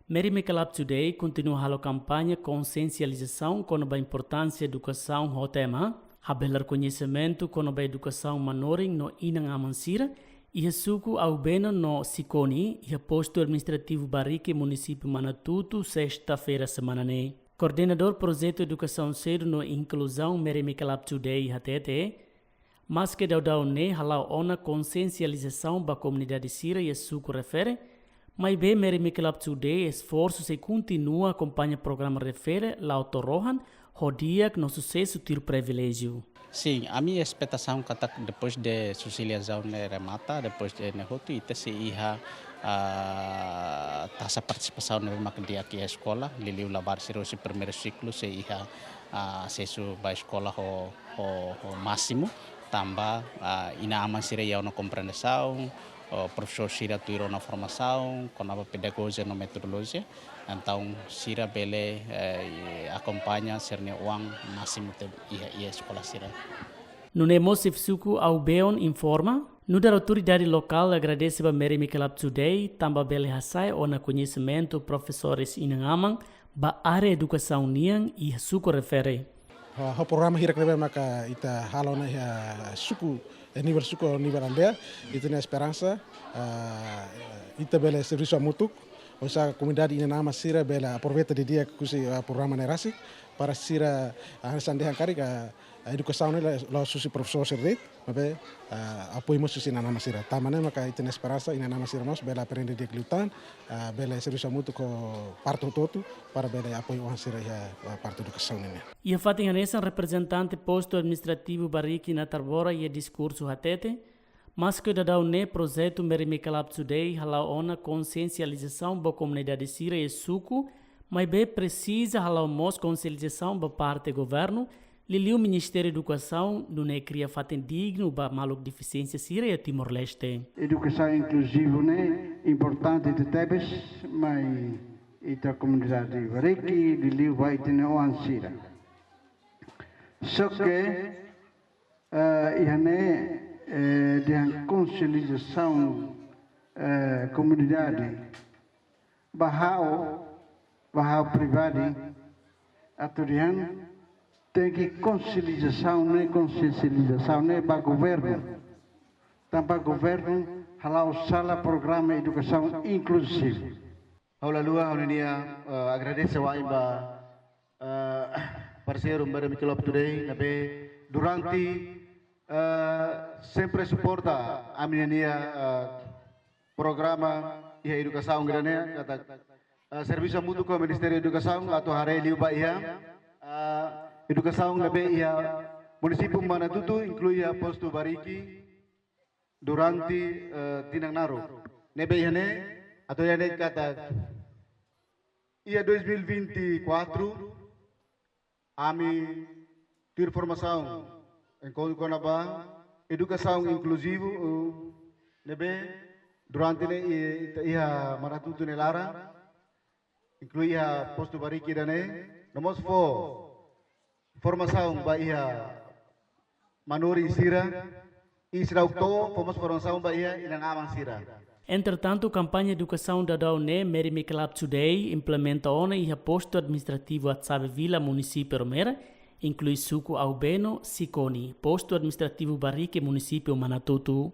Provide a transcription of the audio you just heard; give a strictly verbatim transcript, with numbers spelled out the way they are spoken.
Mary McCullough Today kontinua halo kampaña konsiensializasaun kona-ba importánsia edukasaun ho tema Habelar Koñesimentu kona-ba edukasaun manorin no inan-aman sira, iha suku Aubeno no Siconi, iha postu administrativu Bariki, munisípiu Manatuto, sesta-feira semana ne'e. Koordenadór Projetu Edukasaun Sedu no Inkluzaun, Mary McCullough Today, hatete, maske daudaun ne'e hala'o ona konsiensializasaun ba komunidade sira iha suku refere, maibé Mary McCullough Today esforsu sei kontinua akompaña programa refere la'o to'o rohan, ho di'ak no susesu tuir priviléjiu. Sin, ami espetasaun katak depois de sosializasaun ne'e remata, depois de ne'e hotu, ita sei iha, ah, taxa partisipasaun ne'ebé mak di'ak iha eskola, liuliu labarik sira husi primeiru siklu sei iha, ah, asesu ba eskola ho, ho, ho másimu, tanba, ah, inan-aman sira iha ona komprensaun, oh, profesór sira tuir ona formasaun kona-ba pedagojia no metodolojia. Entaun, sira bele, eh, akompaña sira-nia oan másimu to'o iha, iha eskola sira. Nune'e mós xefe suku Aubeno informa, nu'udar autoridade lokál agradese ba Mary McCullough Today, tanba bele hasa'e ona koñesimentu profesores inan-aman ba área edukasaun nian iha suku refere. Ho, ho programa hirak ne'ebé maka ita halo ona iha suku, eh, nivel suku, nivel aldeia, ita-nia esperansa, ah, ita bele servisu hamutuk, oinsá komunidade inan-aman sira bele aproveita didi'ak husi, ah, programa ne'e rasik, para sira, ah, hanesan dehan karik, ah, edukasaun ne'e la, la'ós husi profesór sira de'it, maibé, ah, apoiu mós husi inan-aman sira. Tanba ne'e maka ita-nia esperansa, inan-aman sira mós bele aprende di'ak liután, ah, bele servisu hamutuk ho parte hotu-hotu, para bele apoiu oan sira iha, ah, parte edukasaun nian. Iha fatin hanesan, reprezentante postu administrativu Bariki Natarbora iha diskursu hatete, maske daudaun ne'e projetu Mary McCullough Today hala'o ona konsiensializasaun ba komunidade sira iha suku, maibé presiza hala'o mós konsiensializasaun ba parte governu, liuliu Ministériu Edukasaun, nune'e kria fatin dignu ba maluk defisiénsia sira iha Timor-Leste. Edukasaun inkluzivu ne'e importante tebes mai ita komunidade Bariki, liuliu ba ita-nia oan sira. Só ke, eh, iha ne'e, eh, dehan konsiensializasaun, eh, komunidade. Ba ha'u, ba ha'u pribadi, atu dehan, tenke konsiensializasaun ne'e, konsiensializasaun ne'e ba governu. Tanba governu hala'o sala programa edukasaun inkluzivu. Ha'u la haluha ha'u-nia, eh, agradese wa'in ba, eh, parseiru Mary McCullough Today, ne'ebé durante, eh, sempre suporta ami-nia, eh, programa iha edukasaun ida-ne'e, katak, eh, servisu hamutuk ho Ministériu Edukasaun atu haree liu ba iha, eh, edukasaun ne'ebé iha munisípiu Manatuto, inklui iha postu Bariki, durante, eh, tinan naruk. Ne'ebé iha ne'e, atu iha ne'e katak iha dois mil e vinte e quatro, ami tuir formasaun enkontru kona-ba edukasaun inkluzivu, eh, ne'ebé durante ne'e i-, ita iha Manatuto nia laran, inklui iha postu Bariki ida-ne'e, no mós fó formasaun ba iha manorin sira, i sira hotu fó mós formasaun ba iha inan-aman sira. Entretantu, kampaña edukasaun daudaun ne'e Mary McCullough Today implementa ona iha postu administrativu Atsabe Vila, munisípiu Ermera, inklui suku Aubeno, Siconi, postu administrativu Bariki, munisípiu Manatuto.